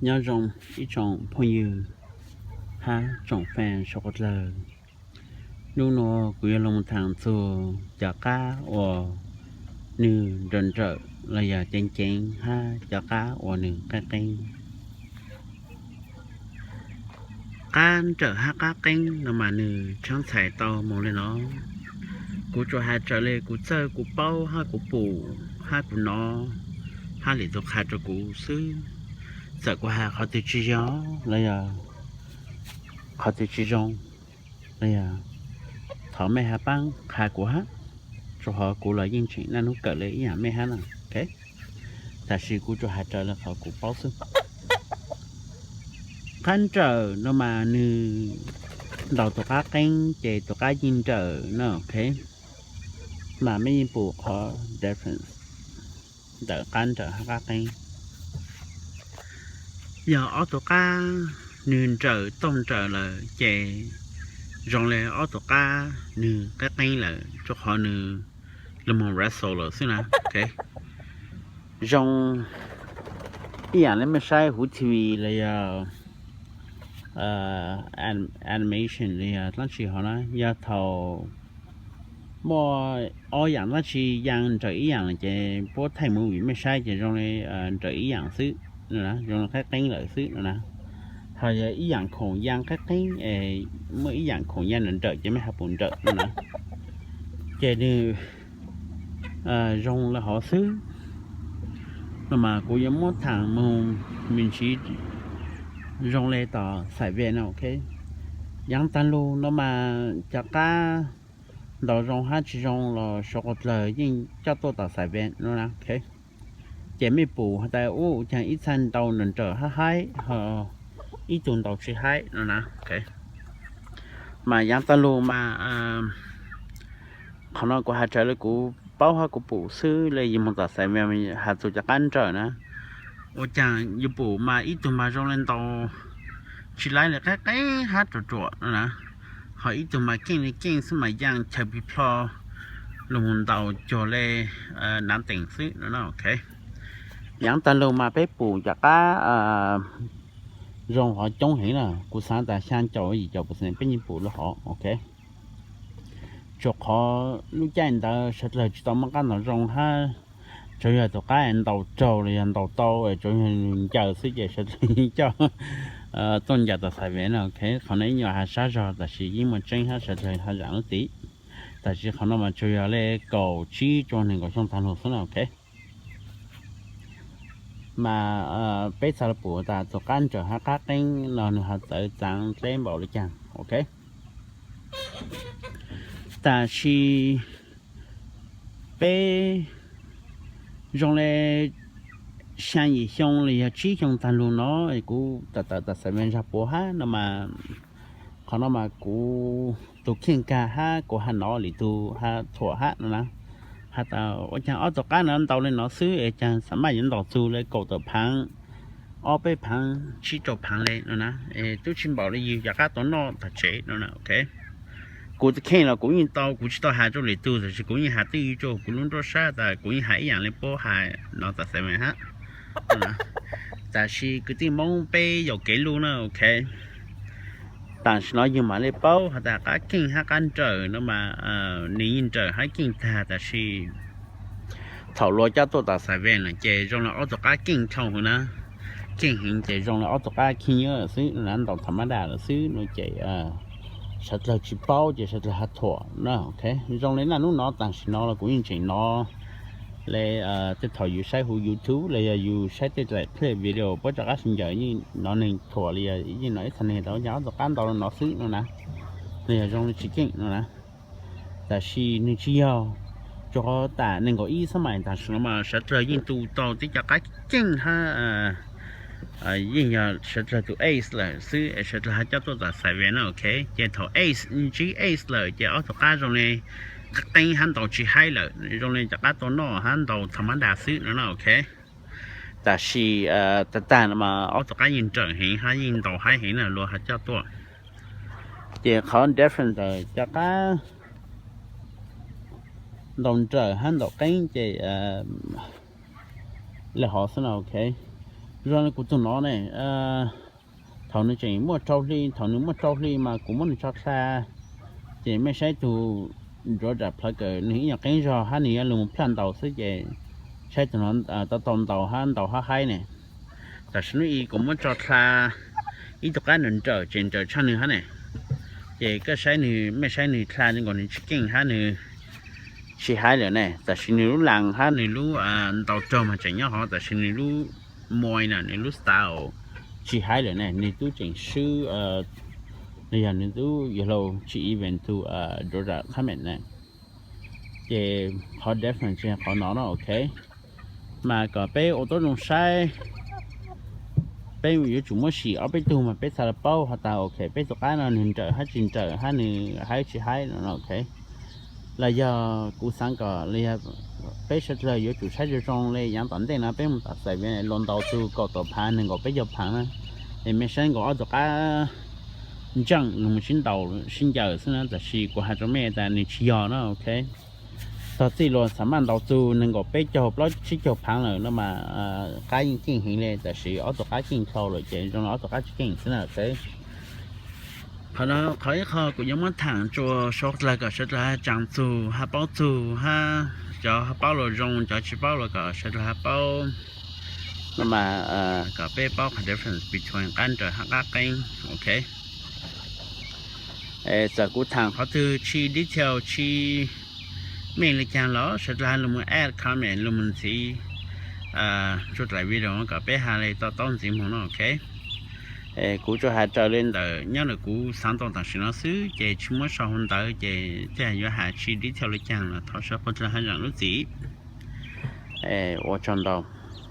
Nyob zoo ib tsoom phooj ywg hab tsoom fans suav dlawg. Nub nua kuv yuav lug thaam txug cov qab uas nwg nrawm nrawm los yog ceev ceev hab cov qab uas nwg qeeb qeeb. Qab nrawm hab qab qeeb no mas nwg tshaab txhais tau moog le no. Kuv tsuas has raws le kuv txawj kuv paub hab kuv pum hab kuv nov hab lwm tug qha rua kuv xwb. Txawm kuv has qhov twg tsi yog los yog qhov twg tsi zoo los yog, thov mej hab paab qha kuv hab, rua qhov kuv los yeej tseem naj nub kawm le ib yaam mej hab na. Tam sis kuv tsuas has raws le qhov kuv paub xwb. Qab nrawm no mas nwg ntaus tug qab qeeb ces tug qab yeej nrawm na, ok. Mas mej yeej pum qhov difference ntawm qab nrawm hab qab qeeb. Yog ob tug qab nwg nrawm tooj nrawm lawm ces zoo le ob tug qab nwg qeeb qeeb lawm rua qhov nwg lug moog wrestle lawm xwb na, ok. Zoo ib yaam le mej saib huv TV los yog animation los yog dlaab tsi hov na, yog thaum muaj ob yaam dlaab tsi yaa nrawm ib yaam lawm ces puab thaij movie mej saib ces zoo le nrawm ib yaam xwb, zoo le qeeb qeeb lawm xwb no na. Ho yog ib yaam khoom yaa qeeb qeeb, muaj ib yaam khoom yaa nrawm nrawm ces mej has pum nrawm no na. Ces nwg zoo le hov xwb. No mas kuv yuav muab thaam moog me ntsiv zoo le tom xais ven no, ok. Yaav taag lug no mas cov qab ntaus zoo hab tsi zoo los suav dlawg yeej coj tuaj tom xais ven no na, ok. Ces mej pum has tas ua caag ib txha ntaus nrawm nrawm hab haib, ho ib tug ntaus tsi haib no na, ok. Mas yaav taag lug mas qhov no kuv has raws le kuv paub hab kuv pum xwb le yug moog tom xais ven has txug cov qab nrawm na. Ua caag yug pum mas ib tug mas zoo le ntaus tsi laib le qeeb qeeb hab ruam ruam no na, ho ib tug mas keej le keej xwb mas yaa chaw pig plho lug moog ntaus cuag le nav teem xwb no na, ok. Yaav taag lug mas peb pum cov qab zoo hov coob heev na, kuv xaav tas xyaa caum yim caum percent peb yeej pum le hov, ok. Tsuas qhov lub caij ntawd suav dlawg tsi tau muaj qab ntaus zoo hab, tsuas yog tug qab ntaus raug los yog ntaus tau, tsuas yog ncaws xwb ces suav dlawg yeej coj tuaj ncaws tom xais ven na, ok. Qhov no ib nyuas has sab zog tab sis yeej muaj tseeb hab suav dlawg has zaam lub tid. Tab sis qhov no mas tsuas yog le kaum tsib rua neeg nkaum xyoo taag lug xwb na, ok. Mas peb txhad lug pum tas tug qab nrawm hab qab qeeb no nwg has txawv txaav dleb npaum le caag, ok. Tab sis peb zoo le xyaa yim xyoo los yog tsib xyoo taag lug no, kuv tawm tawm tom xais ven zag puav hab no mas, qhov no mas kuv tug kheej kag hab kuv has nov lwm tug has thuam hab no na. Has tas ua caag ob tug qab no ntaus le no xwb es caag xaam maj yuav ntaus txug le kaum tawm phaav, ob peb phaav, tsib rau phaav le no na, es tub tsi npaum le yug cov qab tau noj tom tsev no na, ok. Kuv tus kheej los kuv yeej tau, kuv tsi tau has rua lwm tug tab sis kuv yeej has twj ywm rua kuv lub nruab sab tas kuv yeej has ib yaam le puab has no tom xais ven hab. Tab sis kwv tij Moob peb yaum kev luj na, ok. Tam sim no yug mam le paub has tas qab keej hab qab nrawm no mas nwg yeej nrawm hab keej tag tab sis thaum luag coj tuaj tom xais ven lawm ces zoo le ob tug qab keej dhau hwv na. Keej heev ces zoo le ob tug qab khib nyiab lawm xwb no na, ntaus tham mab dam lawm xwb no ces suav dlawg tsi paub ces suav dlawg has thuam na, ok. Zoo le naj nub no tam sim no los kuv yeej tseem nov le tej thaum yus saib huv YouTube los yog yus saib tej daim clip video puab rov qab sib ncaws yeej nov neeg thuam li, yeej nov ib txha neeg tas ua caag ob tug qab ntaus le no xwb no na, los yog zoo le tsi keej no na. Tab sis nwg tsi yog, rua qhov tas nees nkaum ib xab mais tam sim no mas suav dlawg yeej tu tau teb cov qab keej hab yeej yog suav dlawg tus ace lawm xwb es suav dlawg has coj tuaj tom xais ven na, ok. Ces thaum ace ntsib ace lawm ces ob tug qab zoo le qeeb hab ntaus tsi haib lawm, zoo le cov qab tau noj hab ntaus tham mab dam xwb no na, ok. Tab sis tag tag no mas ob tug qab yeej nrawm heev hab yeej ntaus haib heev na luag has coj tuaj. Ces qhov difference cov qab ntaus nrawm hab ntaus qeeb ces le hov xwb na, ok. Zoo li kuv tus no ne, thaum nws tseem muaj rau hli, thaum nws muaj rau hli mas kuv muab nws tso dlha, ces mej saib tus nruav zam plhav kawm nws ib nyuag qeeb zog hab nws yuav lug plaj ntaus xwb ces saib tus no tau tau ntaus hab ntaus hab haib ne. Tam sim no ib kuv muab tso dlha ib tug qab nrawm nrawm tseem nrawm tshaj nws hab ne, ces koj saib nws, mej saib nws dlha nkaus nws tsis keej hab nws tsis haib lawm ne. Tam sim nws lub las hab nws lub ntaus rog mas tseem nyob hov, tam sim nws lub mois na, nws lub style tsis haib lawm ne, nws tub tseem swb, los yog nws tub yuav laus tsis even tus nruav zam qhab mem ne. Ces qhov difference tsis yog qhov no no, ok. Mas kom peb ua tib zoo saib, peb yuav tsum muab sim ob peb tug mas peb txhaj le paub has tas ok peb tus qab no nws nrawm hab tsis nrawm hab nws haib tsis haib no, ok. Los yog kuv xaav kom los yog peb sawv dlawg yuav tsum saib zoo zoo le yaav tom ntej no peb moog tom Xais Vias luas ntaus tug kaum tawm phaav nees nkaum peb caug phaav na, es mej saib nkaus ob tug qab ntseej nws mus sib ntaus sib ncaws xwb na, tab sis kuv has rua mej tas nws tsis yog na, ok. Tog txij luas xaav maj ntaus tug nees nkaum peb caug plaub tsib caug phaav lawm no mas qab yeej keej heev le, tab sis ob tug qab keej dlhau lawm ces zoo li ob tug qab tsis keej xwb na, ok. Qhov no qhov ib qho kuv yuav muab thaam rua sawv dlawg kom sawv dlawg tsaam txug hab paub txug hab cov hab paub luas zoo, cov tsis paub los kom sawv dlawg hab paub no mas kom peb paub qhov difference between qab nrawm hab qab qeeb, ok. Txawm kuv thaam qhov twg tsis detail tsis meej li caag los sawv dlawg lug mus add comment lug mus ntxiv rua dlaim video kom peb has le to taub ntxiv moog no, ok. Kuv tsuas has raws le ntawm nyob ntawm kuv xaav tau tam sim no xwb ces tsis muab sau hauv ntawv ces tej has yuav has tsis detail li caag los thov sawv dlawg hab zaam lub txim. Ua tsaug ntau.